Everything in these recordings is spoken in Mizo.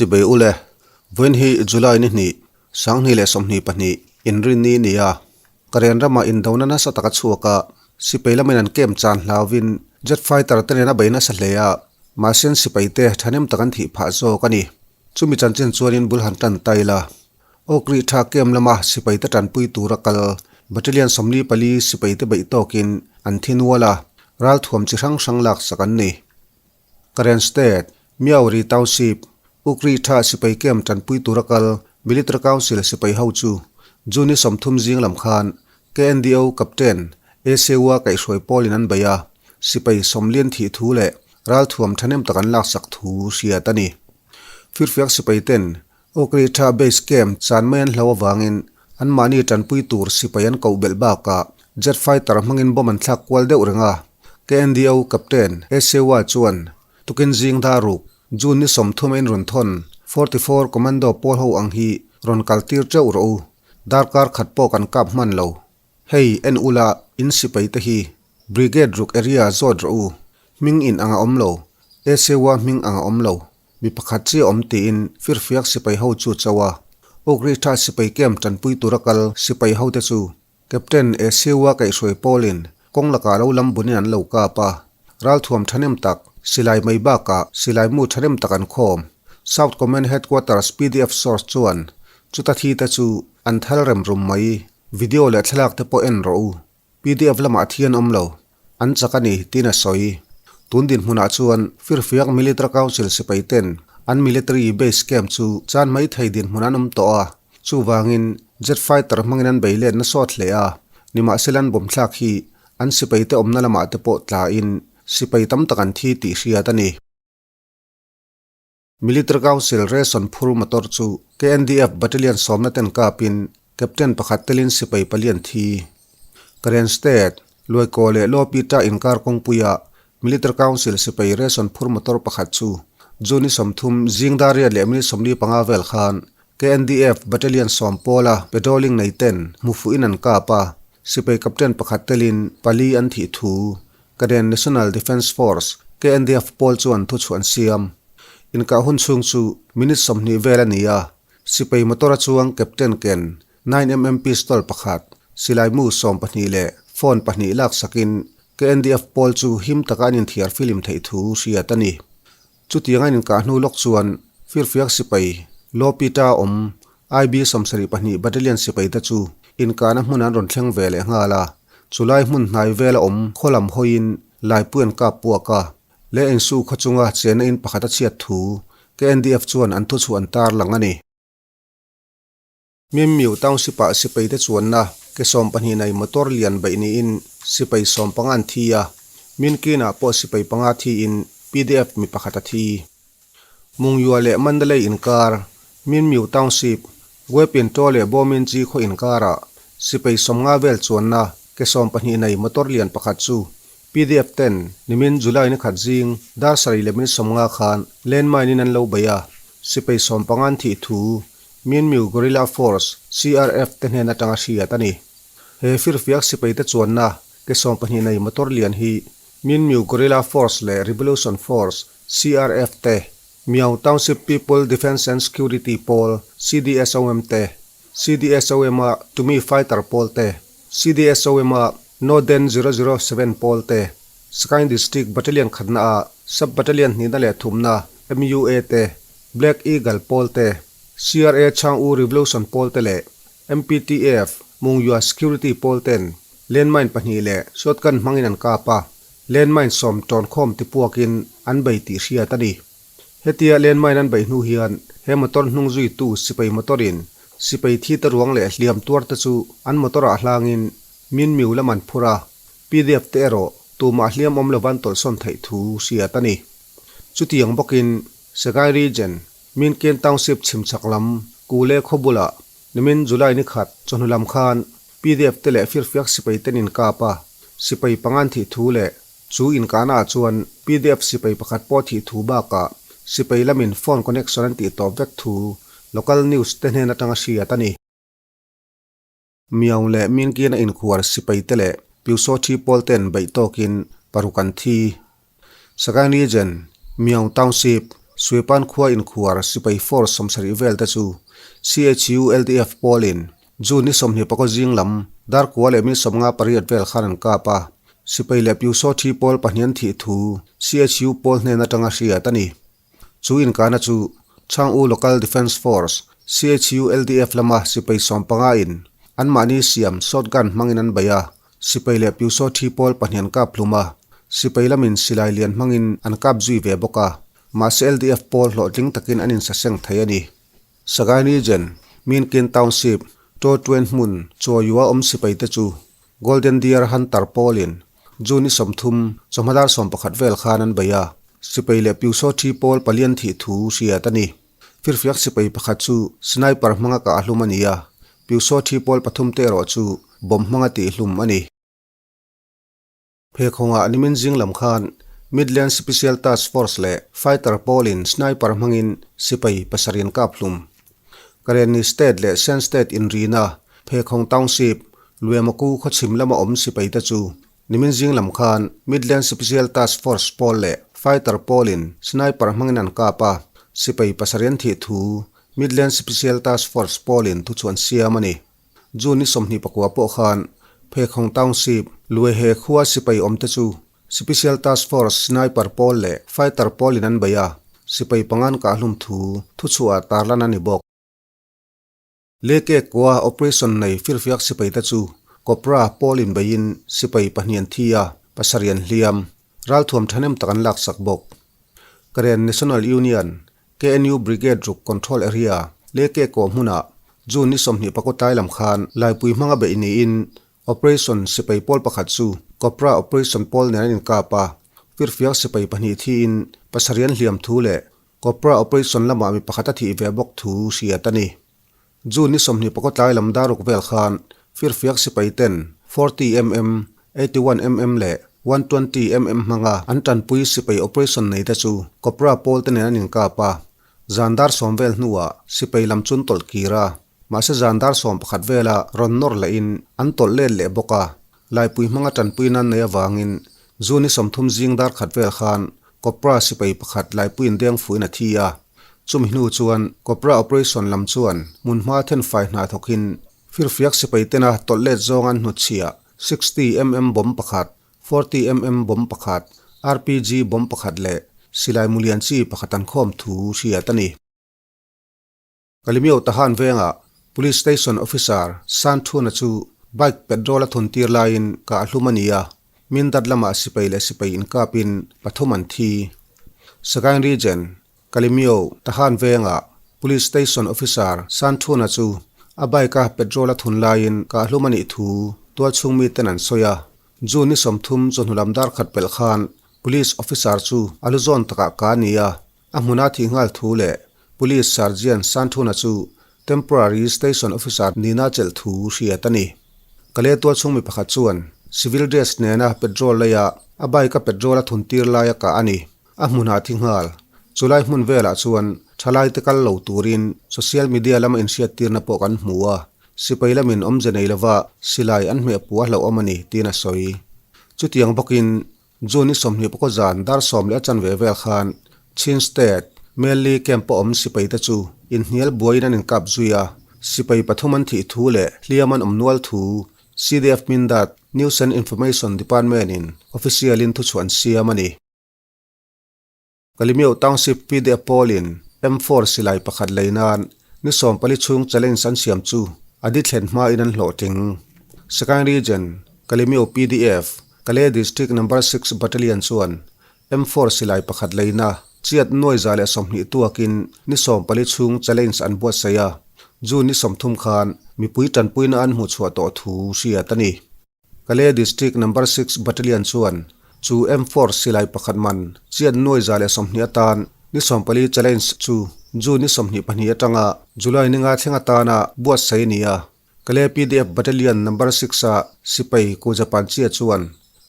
Chibei ule, vawiin hi July ni hnih, 2022, inrinni ni a. Karen ramah indona nasa tak a chhuak a, sipai lamin an camp chan hlauvin jet fighter te nen a bei nasa hle a, mahse an sipai te thahnem tak an thih phah zawk a ni. Chumi chanchin chuanin bul han tan ta ila. Awk rih tha camp lama sipai te tanpui tura kal battalion 44 sipai te beih tawkin an thi nual a, ralthuam chi hrang hrang laksak an ni. Karen State, Myauri Township, Ukri tha sipai camp tanpui tura kal Military Council sipai ho chu June 30 zing lam khan KNDO Captain Eseua kaihhruai pawlin an bei a, sipai 40 thih thu leh ralthuam thahnem tak an laksak thu hriat a ni. Firfiak sipai ten Ukri tha base camp chan mai an hlo avangin anmahni tanpui tur sipai an koh belh bakah jet fighter hmangin bomb an thlak kual deuh reng a, KNDO Captain Eseua chuan tukin zing dar ruk June ni 30 a inrawn thawn 44 Commando pawl ho ang hi rawn kal tir teuh rawh u, darkar khat pawh kan kap hman lo. Hei en ula in sipai te hi Brigade ruk area zawt rawh u, hming in ang a awm lo, Eseua hming ang a awm lo. Mi pakhat chiah awm tiin firfiak sipai ho chu cho a, Ukri tha sipai camp tanpui tura kal sipai ho te chu Captain Esiua kaihhruai pawlin kawng lakah lo lam bunin an lo kap a, ralthuam thahnem tak, silai mai bakah silai mu thahnem tak an khawm. South Command Headquarters pdf source chuan chuta thi te chu an thal rem rum mai, video leh thlalak te pawh en rawh u. Pdf lamah thi an awm lo, an chak a ni, tiin a sawi. Tun dinhmunah chuan Firfiak Military Council sipai ten an military base camp chu chan mai thei dinhmun an awm tawh a, chuvangin jet fighter hmangin an bei let nasawt hle a, nimahsela an bawm thlak hi an sipai te awmna lamah te pawh tlain sipai tam tak an thi tih hriat a ni. Military Council ration phur motor chu KNDF Battalion sawmna ten kapin Captain pakhat telin sipai pali an thi. Karen State, Luaikaw leh Lawpita inkar kawngpuia Military Council sipai ration phur motor pakhat chu June 30 zing dar riat leh minute 45 vel khan KNDF Battalion sawm pawla patrolling nei ten hmu fuhin an kap a, sipai Captain pakhat telin pali an thih thu Karen National Defence Force, KNDF, pawl chuan thuchhuah an siam. Inkah hun chhung chu minute 20 vel a ni a, sipai motor a chuang Captain ken 9mm pistol pakhat, silai mu 12 leh phone pahnih laksakin KNDF pawl chu him taka an inthiar film theih thu hriat a ni. Chutiang an inkah hnu lawk chuan firfiak sipai Lawpita awm IB 72 Battalion sipai te chu inkahna hmun an rawn thleng ve leh nghal a, chulai hmun hnai vela awm khawlam hawiin laipui an kap puak a, leh insu khaw chunga chenna in pakhat a chhiat thu KNDF chuan an thuchhuah an tar lang a ni. Mimmiu Township-ah sipai te chuanna ke 12 nei motor lian beih niin sipai 15 an thi a, Minkin-ah pawh sipai panga thiin PDF mi pakhat a thi. Mungyua leh Mandalay inkar, Minmiu Township, Guepinto leh Bominchi khaw inkarah sipai 50 vel chuanna ke 12 nei motor lian pakhat chu PDF ten nimin July ni khat zing dar sarih leh minute 50 khan landmine in an lo bei a, sipai 15 an thih thu Minmiu Guerrilla Force, CRF, te hnen atanga hriat a ni. He firfiak sipai te chuanna ke 12 nei motor lian hi Minmiu Guerrilla Force leh Revolution Force, CRF, te, Myaung Township People Defence and Security pawl, CDSOM, te, CDSOM a Tumi Fighter pawl te, CDSOM a Northern 007 pawl te, Sagaing District Battalion khatna a Sub Battalion hnihna leh thumna, MUA, te, Black Eagle pawl te, CRA Chang U Revolution pawl te leh MPTF Mungyua Security pawl ten landmine pahnih leh shotgun hmangin an kap a, landmine sawm tawn khawm ti puakin an bei tih hriat a ni. Hetia landmine an beih hnu hian he motor hnung zuitu sipai motor-in sipai thi te ruang leh hliam tuar te chu an motor-ah hlangin Minmiu lam an phur a, PDF te erawh tumah hliam awm lova an tawlhsawn theih thu hriat a ni. Chutiang bawkin Sagaing Region, Minkin Township chhimchhak lam Kule khaw bulah nimin July ni khat chawhnu lam khan PDF te leh firfiak sipai ten inkap a, sipai panga an thih thu leh chu inkahna ah chuan PDF sipai pakhat pawh thih thu bakah sipai lamin phone connection an tih tawp vek thu local news te hnen atanga hriat a ni. Myaung leh Minkin a inkhuar sipai te leh Pyusaw thi pawl ten beih tawkin paruk an thi. Sagaing Region, Myaung Township, Suipan khua inkhuar sipai force 70 vel te chu CHU LDF pawlin June ni 25 zing lam dar kua leh minute 58 vel khan an kap a, sipai leh Pyusawthi pawl pahnih an thih thu CHU pawl hnen atanga hriat a ni. Chu inkahna chu Chang U Local Defence Force, CHU-LDF, lama sipai 15 in anmahni siam shotgun hmangin an bei a, sipai leh Pyusawthi pawl pahnih an kap hlum a, sipai lamin silai lian hmangin an kap zui ve bawk a, mahse LDF pawl hlawhtling takin an insaseng thei a ni. Sagaing Region, Minkin Township, Taw Twen hmun Chawiyua awm sipai te chu Golden Deer Hunter pawlin June ni 30 chawhma dar 11 vel khan an bei a, sipai leh Pyusawthi pawl palian thih thu hriat a ni. Firfiak sipai pakhat chu sniper hmanga kah hlum a ni a, Pyusawthi pawl pathum te erawh chu bomb hmanga tih hlum a ni. Pheikhawngah nimin zing lam khan Midland Special Task Force leh Fighter pawlin sniper hmangin sipai pasarih an kap hlum. Karenni State leh Shan State inrina Pheikhawng Township, Luemaku khawchhim lama awm sipai te chu nimin zing lam khan Midland Special Task Force pawl leh Fighter pawlin sniper hmangin an kap a, sipai pasarih an thih thu Midland Special Task Force pawlin thuchhuan siam a ni. June ni 29 pawh khan Pheikhawng Township, Luehe khua sipai awmte chu Special Task Force sniper pawl leh fighter pawlin an bei a, sipai pangan kah hlum thu thuchhuah tarlan a ni bawk. Leke kua operation nei firfiak sipaite chu Cobra pawlin beiin sipai pahnih an thi a, pasarih an hliam. Ralthuam thahnem tak an laksak bawk. Karen National Union, KNU Brigade ruk Control Area, Leke kaw hmunah June ni 24 tlai lam khan Laipui hmanga beih niin Operation sipai pawl pakhat chu Cobra Operation pawl nen an inkap a, firfiak sipai pahnih thiin pasarih an hliam thu leh Cobra Operation lamah mi pakhat a thih ve bawk thu hriat a ni. June ni 24 tlai lam daruk vel khan firfiak sipai ten 40mm, 81mm leh 120mm hmanga an tanpui sipai operation nei te chu Cobra pawl te nen an inkap a, zan dar 10 vel hnuah sipai lam chu an tawlh kir a, mahse zan dar 11 vela rawn nawr lehin an tawlh let leh bawk a, Laipui hmanga tanpui nan nei avangin June ni 30 zing dar khat vel khan Cobra sipai pakhat Laipuiin deng fuin a thi a. Chumi hnu chuan Cobra operation lam chuan hmun hma thenfai hna thawkin firfiak sipai tena tawlh let zawng an hnutchhiah 60mm bomb pakhat, 40mm bomb pakhat, RPG bomb pakhat leh silai mulian chi pakhat an khawm thu hriat a ni. Kalimio Tahan vengah Police Station Officer San Thuna chu bike petrol a thun tir laiin kah hlum a ni a, Mindat lamah sipai leh sipai inkapin pathum an thi. Sagaing Region, Kalimio Tahan vengah Police Station Officer San Thuna chu a bike a petrol a thun laiin kah hlum a nih thu tualchhung miten an sawi a, June ni 30 chawhnu lam dar khat pelh khan Police Officer chu a lu zawn takah ka ni a, A hmuna thih nghal thu leh Police Sergeant Santhuna chu Temporary Station Officer nihna chelh thu hriat a ni. Kale tualchhung mi pakhat chuan civil dress nena petrol leia a bike a petrol a thun tir laia kah a ni. A hmunah thi nghal. Chulai hmun velah chuan thalai te kal lo turin social media lama inhriattirna pawh kan hmu a, sipai lamin awmze nei lova silai an hmehpuh a hlauhawm a ni tiin a sawi. Chutiang bawkin June ni 20 zan dar 10 leh a chanve vel khan Chin State, Melli camp a awm sipai te chu inhnial buaiin an inkap zui a, sipai pathum an thih thu leh hliam an awm nual thu CDF Mindat News and Information Department in official in thuchhuah an siam a ni. Kalimio Township PDF pawlin M4 silai pakhat lei nan ni 14 chhung challenge an siam chu a di thlen hmain an hlawhtling. Sagaing Region, Kalimio PDF, Kalay District Number 6 Battalion chuan M4 silai pakhat leina chiat nuai za leh 20 tuakin ni 14 chhung challenge an buatsaih a, June ni 30 khan mipui tanpuina an hmuhchhuah tawh thu hriat a ni. Kalay District Number 6 Battalion chuan chu M4 silai pakhat man chiat nuai za leh 20 atan ni 14 challenge chu June ni 22 atanga July ni nga thleng atana buatsaih a ni a. Kalay PDF Battalion Number 6 a sipai Ku Japan chia chuan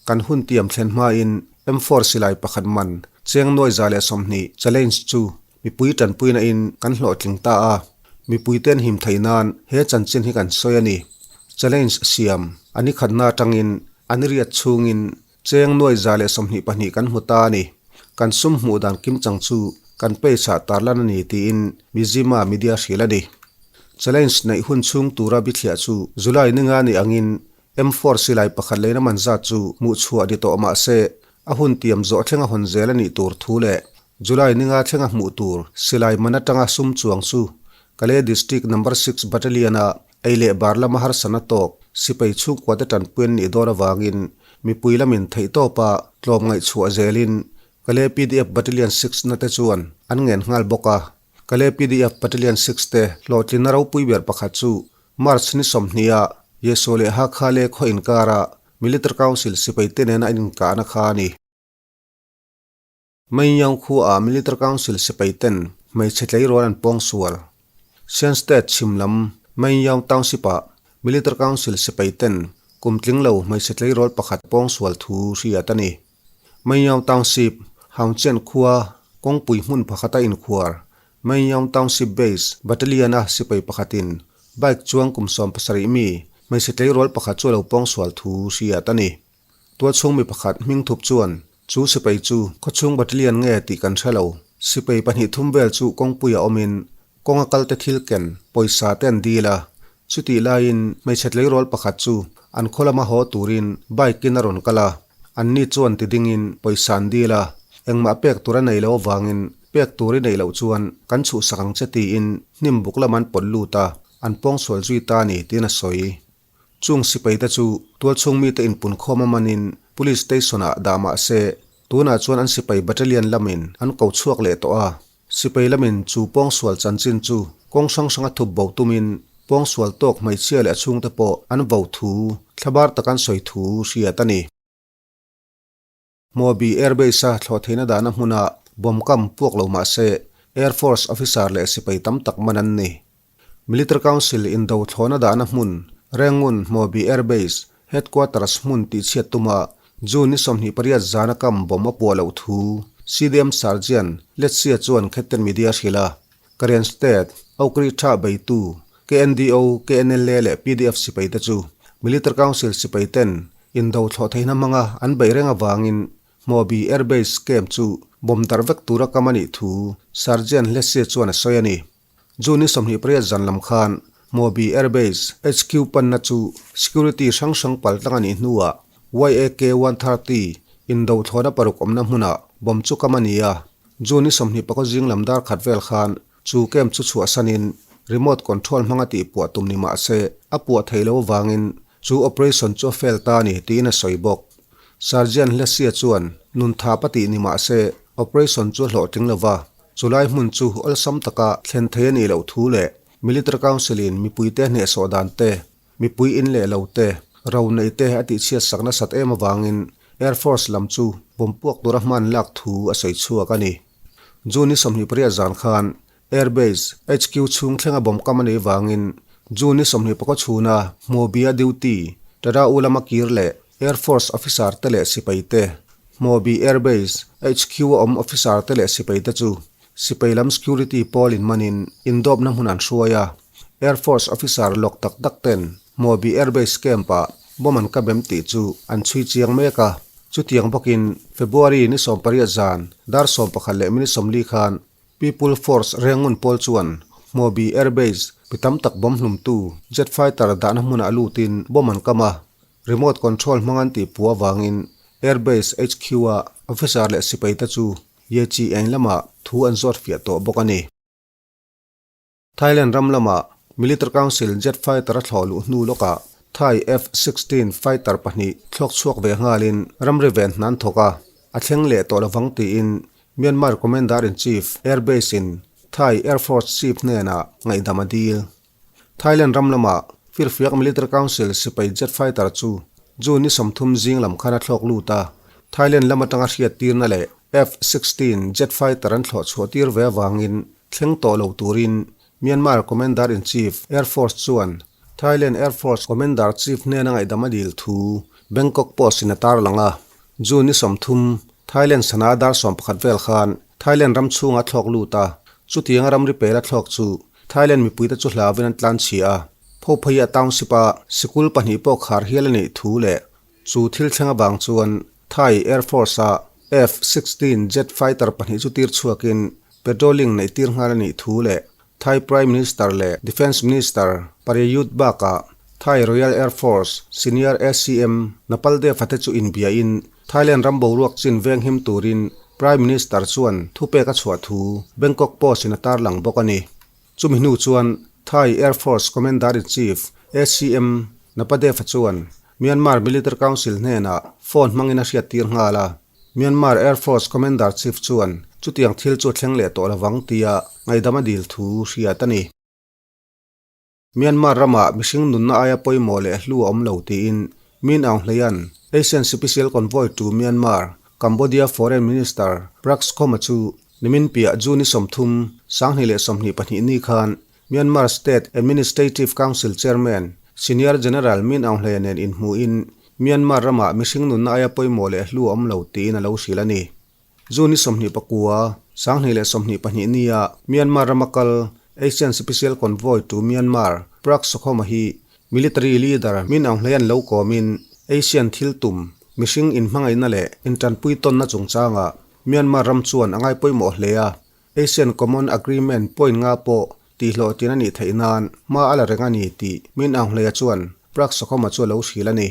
kan hun tiam thlen hmain M4 silai pakhat man cheng nuai za leh 20 challenge chu mipui tanpuina in kan hlawhtling ta a, mipui ten him thei nan he chanchin hi kan sawi a ni. Challenge siam a ni khatna atangin a ni riat chhungin cheng nuai za leh 22 kan hmu ta a ni. Kan sum hmuh dan kim chang chu. kan page ah tarlan a ni tiin Mizzima media hrilh a ni. Challenge neih hun chhung tura bithliah chu July ninga ni angin M4 silai pakhat leina man zat chu hmuh chhuah ni tawh mah se a hun tiam zawh thlenga hawn zel a nih tur thu leh July ninga thlenga hmuh tur silai man atanga sum chuang chu Kalay District Number Six Battalion-a ei leh bar lama harsana tawk sipai chhungkuate tanpui an nih dawn avangin mipui lamin theihtawpa tlawm ngaihchhuah zelin Kalay PDF Battalion Six na te chuan an ngen nghal bawk a. Kalay PDF Battalion Six te hlawhtlinna ropui ber pakhat chu March ni 20 ah Yeso leh Hakha le khaw inkara Military Council sipaite nena an inkahna kha a ni. Maingyang khuaah Military Council sipaiten hmeichhe tleirawl an pawng sual. Shan State chhim lam Maingyang Township-ah Military Council sipaiten kum tling lo hmeichhe tleirawl pakhat pawng sual thu hriat a ni. Maingyang Township, Haungchen khua kawngpui hmun pakhata inkhuar Maingyang Township Base Battalion-a sipai pakhatin bike chuang kum 70 mi hmeichhe tleirawl pakhat chu a lo pawng sual thu hriat a ni. Tualchhung mi pakhat hming thup chuan, Chu sipai chu khawchhung battalion nge tih kan hre lo. Sipai pahnih thum vel chu kawngpuia awmin kawnga kalte thil ken pawisa te an dil a. Chutih laiin hmeichhe tleirawl pakhat chu an khaw lama haw turin bike in a rawn kal a. Anni chuan ti dingin pawisa an dil a, engmah pek tur a nei lo avangin pek tur i neih loh chuan kan chhuhsak ang che tiin hnim buk lam an pawt lut a, an pawngsual zui ta a ni tiin a sawi. Chung sipaite chu tualchhung mite inpunkhawm a manin Police Station-ah dah mah se, tunah chuan an sipai battalion lamin an ko chhuak leh tawh a. Sipai lamin chu pawngsual chanchin chu kawng hrang hranga thup bo tumin pawngsual tawk hmeichhia leh a chhungte pawh an vo thu thlabar tak an sawi thu hriat a ni. Hmuabi Air Base-a thlawh theihna dahna hmuna bomb kam puak lo mah se, Air Force officer leh sipai tam tak man an ni. Military Council indo thlawhna dahna hmun, Rangoon Hmuabi Air Base Headquarters hmun tihchhiat tuma June ni 28 zana kam bomb a puah loh thu CDM Sergeant Letsia chuan Khetten Media hrilh a. Karen State, Oakri tha beitu, KNDO, KNLA leh PDF sipaite chu Military Council sipaiten indo thlawh theihna hmanga an beih reng avangin Hmuabi Air Base camp chu bomb darh vek tura kam a nih thu Sergeant Hlessie chuan a sawi a ni. June ni 28 zan lam khan Hmuabi Air Base HQ panna chu security hrang hrang pal tlang a nih hnuah YAK 130 indo thlawhna paruk awmna hmunah bomb chu kam a ni a. June ni 20 zing lam dar khat vel khan chu camp chu chhuahsanin remote control hmanga tihpuah tum ni mah se a puah thei lo avangin chu operation chu a fail ta a ni tiin a sawi bawk. Sergeant Hlasia chuan nun thap a tih ni mah se operation chu a hlawhtling lo va, chulai hmun chu awlsam taka thlen thei a nih loh thu leh Military Council-in mipuite hnehsawh dan te Mipui in leh lo te, ro nei te a tihchhiat sak nasat em avangin Air Force lam chu bomb puak tura hman lak thu a sawi chhuak a ni. June ni 28 zan khan Air Base HQ chhung thlenga bomb kam a nih vangin June ni 24 chhuna Hmawbia duty Tada u lama kir leh Air Force officer te leh sipai te, Hmawbi Air Base HQ a awm officer te leh sipai te chu Sipai lam security pawl in manin indawpna hmun an hruai a, Air Force officer lawk tak tak ten Hmuabi Air Base camp ah bomb an ka bem tih chu an chhui chiang mek a. Chutiang bawkin February ni 18 zan dar 11 leh minute 40 khan People Force Rengun pawl chuan Hmuabi Air Base mi tam tak bomb hlumtu jet fighter dahna hmunah lutin bomb an kam a, remote control hmang an tihpuah avangin Air Base HQ-a officer leh sipaite chu Ye chi eng lamah thu an zawt fiah tawh bawk a ni. Thailand ram lamah Military Council jet fighter a thlawh luh hnu lawkah Thai F-16 fighter pahnih thlawk chhuak ve nghalin ramri ven hna an thawk a, a thleng leh tawh lovang tiin Myanmar Commander-in-Chief Air Base-in Thai Air Force Chief hnenah ngaihdam a dil. Thailand ram lamah Firfiak Military Council sipai jet fighter chu June ni 30 zing lam khan a thlawk lut a, Thailand lam atanga hriattirna leh F-16 jet fighter an thlawh chhuah tir ve avangin thleng tawh lo turin Myanmar Commander-in-Chief Air Force chuan Thailand Air Force Commander Chief hnena ngaihdam a dil thu Bangkok Post-in a tarlang a. June ni 30, Thailand sana dar 11 vel khan Thailand ram chhungah a thlawk lut a, chutianga ramri pela thlawk chu Thailand mipuite chu hlauin an tlan chhia a, Phophaia Township-a sikul pahnih pawh khar hial a nih thu leh chu thil thleng avang chuan Thai Air Force-a F-16 jet fighter pahnih chu tir chhuakin patrolling neih tir nghal a nih thu leh Thai Prime Minister leh Defence Minister Prayut bakah Thai Royal Air Force Senior ACM Napal Dev-a te chu inbiain Thailand ram boruak chin venghim turin Prime Minister chuan thupek a chhuah thu Bangkok Post-in a tarlang bawk a ni. Chumi hnu chuan Thai Air Force Commander-in-Chief ACM Napadeva chuan Myanmar Military Council hnenah phone hmangin a hriattir nghal a. Myanmar Air Force Commander Chief chuan chutiang thil chu a thleng leh tawh lovang tia ngaihdam a dil thu hriat a ni. Myanmar ramah mihring nunna aia pawimawh leh hlu a awm lo tiin Min Aung Hlaing Asian Special Convoy to Myanmar, Cambodia Foreign Minister Prak Sokhoma chu nimin piah June 30, 2022 ni khan Myanmar State Administrative Council Chairman Senior General Min Aung Hlaing nen inhmuhin Myanmar ramah mihring nunna aia pawimawh leh hlu a awm lo tiin a lo hrilh a ni. June 29, 2022 nia Myanmar rama kal Asian Special Convoy to Myanmar, Prak Sokhoma hi military leader Min Aung Hlaing lo kawmin Asian thil tum, mihring inhmangaihna leh intanpui tawnna chungchangah Myanmar ram chuan a ngai pawimawh hle a, Asian Common Agreement point nga pawh tihhlawhtin a nih theih nan hma a la reng a ni tih Min Aung Hlaing chuan Prak Sokhoma chu a lo hrilh a ni.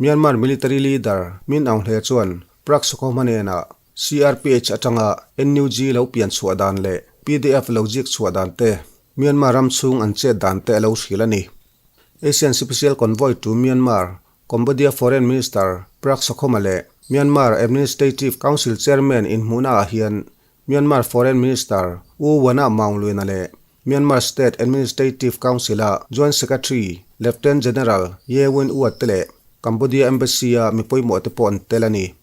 Myanmar military leader Min Aung Hlaing chuan Prak Sokhoma hnenah CRPH atanga NUG lo pian chhuah dan leh PDF lo zik chhuah dan te, Myanmar ram chhung an chet dan te a lo hrilh a ni. Asian Special Convoy to Myanmar, Cambodia Foreign Minister Prak Sokhoma leh Myanmar Administrative Council Chairman inhmuhna ah hian Myanmar Foreign Minister U Wana Maung Lwin-a leh Myanmar State Administrative Council-a Joint Secretary Lieutenant General Ye Win Oo te leh Cambodia Embassy-a mi pawimawh te pawh an tel a ni.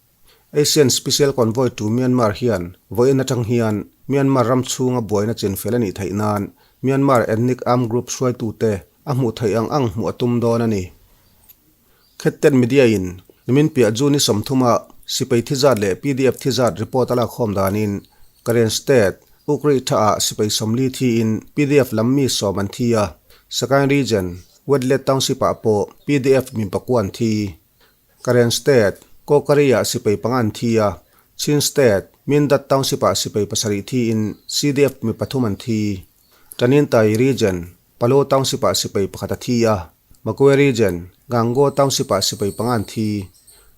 Asian Special Convoy to Myanmar hian vawiin atang hian Myanmar ram chhunga buaina chinfel a nih theih nan Myanmar Ethnic Armed Group hruaitute a hmuh theih ang ang hmuh a tum dawn a ni. Khetten Media-in nimin piah June 30-a sipai thi zat leh PDF thi zat report a lakkhawm danin Karen State, Ukri thaah sipai 40 thiin PDF lam mi 10 an thi a, Sagaing Region, Wetlet Township-ah pawh PDF mi pakua an thi. Karen State, Kokari-ah sipai panga an thi a, Chin State, Mindat Township-ah sipai pasarih thiin CDF mi pathum an thi. Tanintay Region, Palo Township-ah sipai pakhat a thi a, Magwe Region, Gangaw Township-ah sipai panga an thi.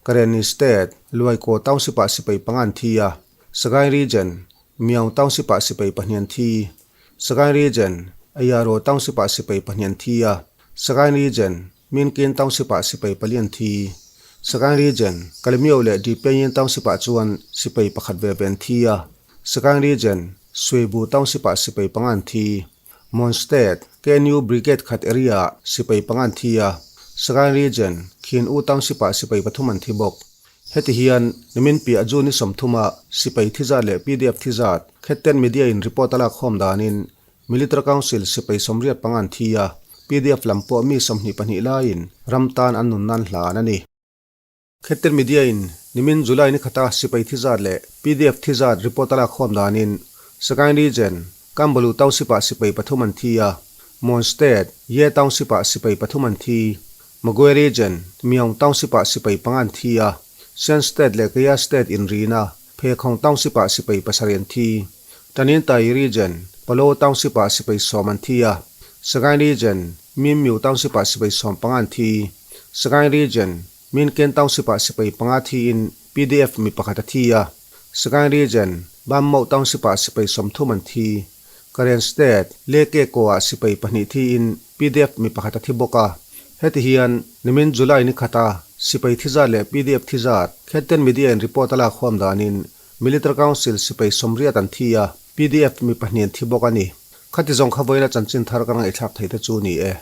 Karenni State, Luaikaw Township-ah sipai panga an thi a, Sagaing Region, Myaung Township-ah sipai pahnih an thi. Sagaing Region, Ayaro Township-ah sipai pahnih an thi a, Sagaing Region, Minkin Township-ah sipai pali an thi. Sagaing Region, Kalemyo leh Dipyayin Township-ah chuan sipai pakhat ve ve an thi a, Sagaing Region, Suibu Township-ah sipai panga an thi. Mon State, KNU Brigade khat area-ah sipai panga an thi a, Sagaing Region, Khin U Township-ah sipai pathum an thi bawk. Heti hian nimin piah June 30-a sipai thi zat leh PDF thi zat Khetten Media-in report a lak khawm danin Military Council sipai 85 an thi a, PDF lam pawh mi 22 laiin ram tan an nun nan hlan a ni. Khetten Media-in nimin July ni khata sipai thi zat leh PDF thi zat report a lak khawm danin Sagaing Region, Kambalu Township-ah sipai pathum an thi a, Mon State, Ye Township-ah sipai pathum an thi. Magwe Region, Myaung Township-ah sipai panga an thi a, Shan State leh Kaya State inrina Phekhawng Township-ah sipai pasarih an thi. Tanintay Region, Palo Township-ah sipai 10 an thi a, Sagaing Region, Mimyu Township-ah sipai 15 an thi. Sagaing Region, Minken Township-ah sipai panga thiin PDF mi pakhat a thi a, Sagaing Region, Bammoh Township-ah sipai 30 an thi. Karen State, Leke Ko-ah sipai pahnih thiin PDF mi pakhat a thi bawk a. Heti hian nimin July ni khata sipai thi zat leh PDF thi zat Khetten Media-in report a lak huam danin Military Council sipai 80 an thi a, PDF mi pahnih an thi bawk a ni. Khati zawng kha vawiina chanchin thar kan ngaihthlak thei te chu ni e.